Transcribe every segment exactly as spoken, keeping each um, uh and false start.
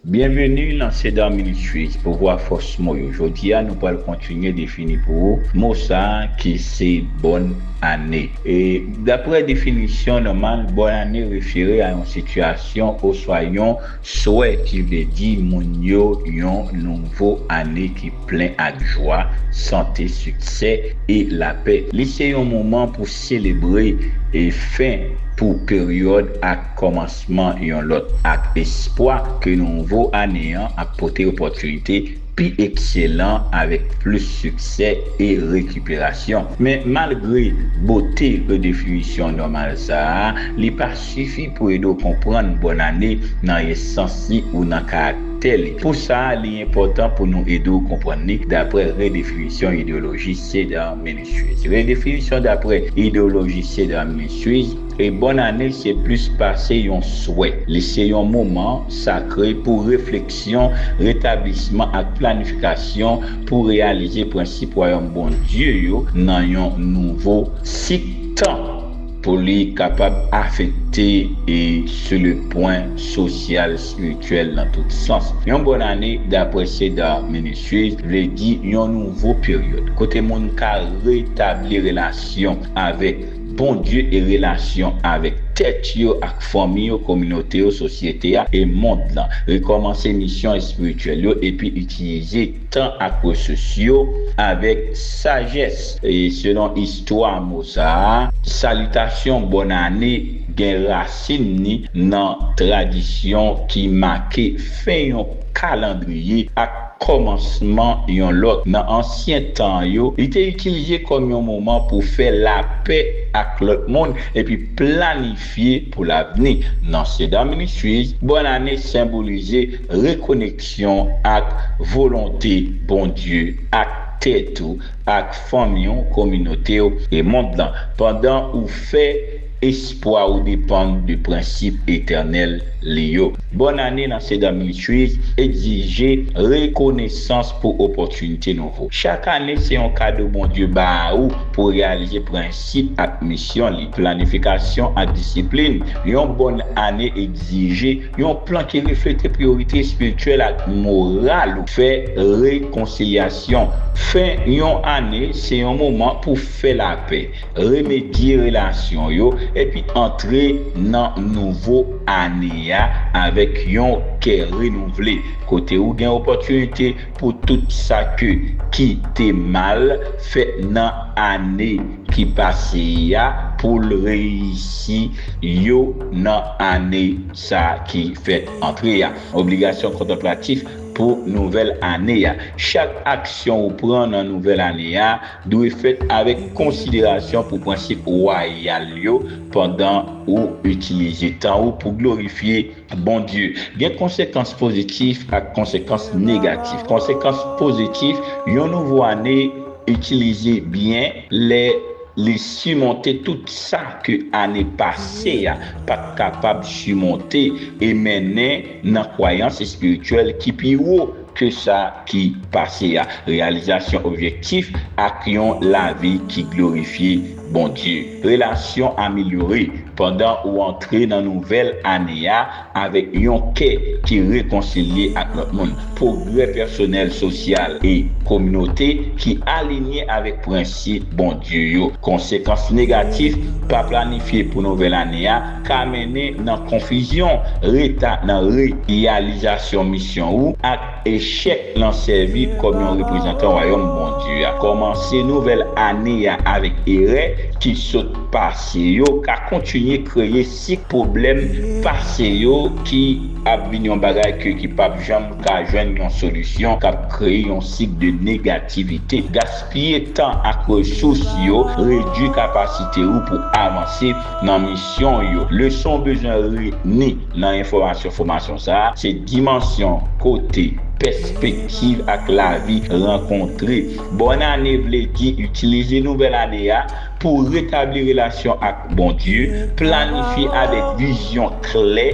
Byenveni nan Cedar Ministries, Pouvwa Fòs Mo yo. Jodi a, nou pral kontinye defini pou ou mo sa a ki se bòn ane. E daprè definisyon nòmal, bòn ane refere a yon sitiyasyon oswa yon swè ki vle di moun yo yon nouvo ane ki plen ak jwa, sante, siksè e lapè. Li se yon moman pou selebre e fen pou peryòd ak kòmansman yon lòt, ak espwa ke nouvo ane an ap pote opòtinite pi ekselan avèk plis siksè e rekiperasyon. Men malgre bote redefinisyon nòmal sa a, li pa sifi pou ede w konprann bòn ane nan esans li ou nan karaktè li. Pou sa, li enpòtan pou nou ede w konprann li daprè redefinisyon ideyoloji Cedar Ministries. Redefinisyon daprè ideyoloji Cedar Ministries, e bòn ane se plis pase yon swè. Li se yon moman sakre pou refleksyon, retablisman ak planifikasyon pou reyalize prensip Wayòm Bondye yo nan yon nouvo sik tan, pou li kapab afekte e sou le pwen sosyal, espirityèl nan tout sans. Yon bòn ane, daprè Cedar Ministries, vle di yon nouvo peryòd kote moun ka retabli relasyon avèk Bondye e relasyon avèk tèt yo ak fanmi yo, kominote yo, sosyete a e mond lan. Rekòmanse misyon espirityèl yo epi itilize tan ak resous yo avèk sajès. E selon istwa mo sa a, salitasyon bòn ane gen rasin ni nan tradisyon ki make fen yon kalandriye ak kòmansman yon lòt. Nan ansyen tan yo, li te itilize kòm yon moman pou fè lapè ak lòt moun epi planifye pou lavni. Nan Cedar Ministries, bòn ane senbolize rekoneksyon ak volonte Bondye, ak tèt ou, ak fanmi w, kominote w e mond lan, pandan ou fè espwa ou depann de prensip etènèl li yo. Bòn ane nan Cedar Ministries egzije rekonesans pou opòtinite nouvo. Chak ane se yon kado Bondye ba ou pou reyalize prensip ak misyon li, planifikasyon ak disiplin. Yon bòn ane egzije yon plan ki reflete priyorite espirityèl ak moral ou. Fè rekonsilyasyon. Fen yon ane se yon moman pou fè lapè, remedye relasyon yo, epi antre nan nouvo ane a avèk yon kè renouvle, kote ou gen opòtinite pou tout sa ke ki te mal fèt nan ane ki pase a pou l reyisi yo nan ane sa ki fèt antre a. Obligasyon kontanplatif pou nouvèl ane a. Chak aksyon ou pran nan nouvèl ane a dwe fèt avèk konsiderasyon pou prensip wayal yo pandan ou itilize tan ou pou glorifye Bondye. Gen konsekans pozitif ak konsekans negatif. Konsekans pozitif, yon nouvo ane itilize byen lè li simonte tout sa ke ane pase a pa t kapab simonte e mennen nan kwayans espirityèl ki pi wo ke sa ki pase a. Reyalizasyon objektif ak yon lavi ki glorifye Bondye. Relasyon amelyore pandan ou antre nan nouvèl ane a avèk yon kè ki rekonsilye ak lòt moun. Pwogrè pèsonèl, sosyal e kominote ki alinye avèk prensip Bondye yo. Konsekans negatif, pa planifye pou nouvèl ane a ka mennen nan konfizyon, reta nan reyalizasyon misyon ou ak echèk nan sèvi kòm yon reprezantan Wayòm Bondye a. Kòmanse nouvèl ane a avèk erè ki sot pase yo ka kontinye kreye sik pwoblèm pase yo ki ap vin yon bagay ke ki p ap janm ka jwenn yon solisyon, k ap kreye yon sik de negativite. Gaspiye tan ak resous yo redui kapasite ou pou avanse nan misyon yo. Leson w bezwen retni nan enfòmasyon fòmasyon sa a, se dimansyon, kote, pèspektiv ak lavi rankontre. Bòn ane vle di itilize nouvèl ane a pou retabli relasyon ak Bondye, planifye avèk vizyon klè,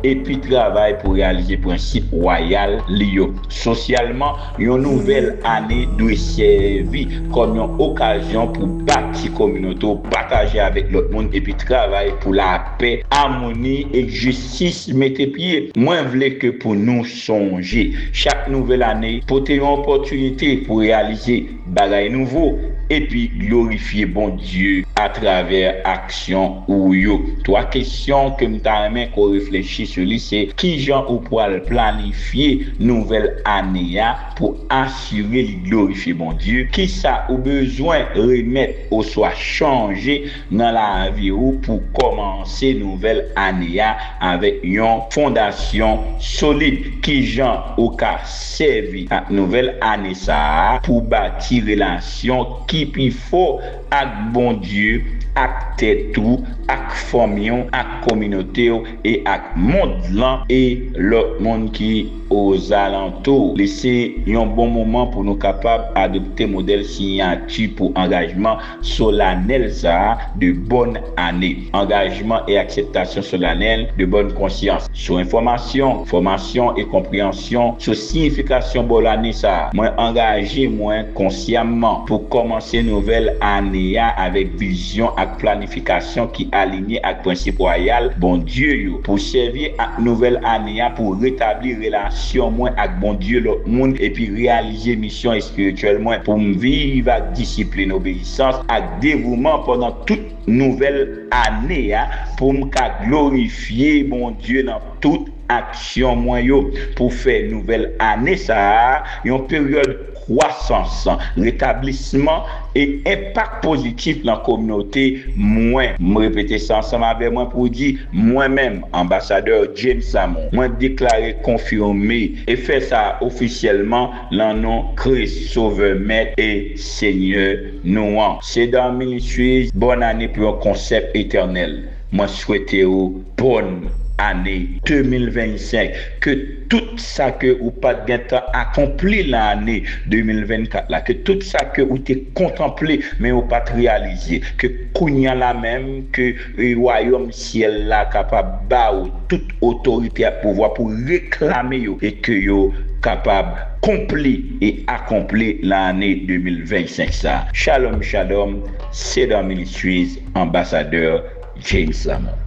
epi travay pou reyalize prensip wayal li yo. Sosyalman, yon nouvèl ane dwe sèvi kòm yon okazyon pou bati kominote w, pataje avèk lòt moun, epi travay pou lapè, amoni e jistis mete pye. Mwen vle ke pou nou sonje, chak nouvèl ane pote yon opòtinite pou reyalize bagay nouvo epi glorifye Bondye atravè aksyon ou yo. Twa kesyon ke m ta renmen ke w reflechi sou li se, kijan ou pral planifye nouvèl ane a pou asire li glorifye Bondye? Kisa ou bezwen remèt oswa chanje nan lavi ou pou kòmanse nouvèl ane a avèk yon fondasyon solid? Kijan ou ka sèvi ak nouvèl ane sa a pou bati relasyon ki pi fò ak Bondye, ak tèt ou, ak fanmi w, ak kominote w e ak mond lan e lòt moun ki ozalantou w. Li se yon bon moman pou nou kapab adopte modèl siyati pou angajman solanèl sa a de bòn ane. Angajman e akseptasyon solanèl de bòn konsyans. Sou enfòmasyon, fòmasyon e konpreyansyon sou siyifikasyon bòn ane sa a, mwen angaje mwen konsyamman pou kòmanse nouvèl ane a avèk vizyon ak planifikasyon ki alinye ak prensip wayal Bondye yo, pou sèvi ak nouvèl ane a pou retabli relasyon mwen ak Bondye, lòt moun, epi reyalize misyon espirityèl mwen pou m viv ak disiplin, obeyisans ak devouman pandan tout nouvèl ane a, pou m ka glorifye Bondye nan tout aksyon mwen yo, pou fè nouvèl ane sa a yon peryòd kwasans, retablisman e enpak pozitif nan kominote mwen. M repete sa ansanm avè mwen pou di, mwen menm, anbasadè James Samon, mwen deklare konfime e fè sa ofisyèlman nan non Kris, Sovè, Mèt e Senyè nou an. Sedan Ministries, bòn ane pou yon konsèp etènèl. Mwen swete w bòn ane de mil vennsenk. Ke tout sa ke ou pa t gentan akonpli nan ane de mil vennkat la, ke tout sa ke ou te kontanple, men ou pa t reyalize, ke kounya la menm, ke, e, wayòm syèl la kapab ba ou tout otorite ak pouvwa pou reklame yo e ke yo kapab konpli e akonpli nan ane de mil vennsenk sa. Shalom, shalom, Sedan Ministries, anbasadè James Samon.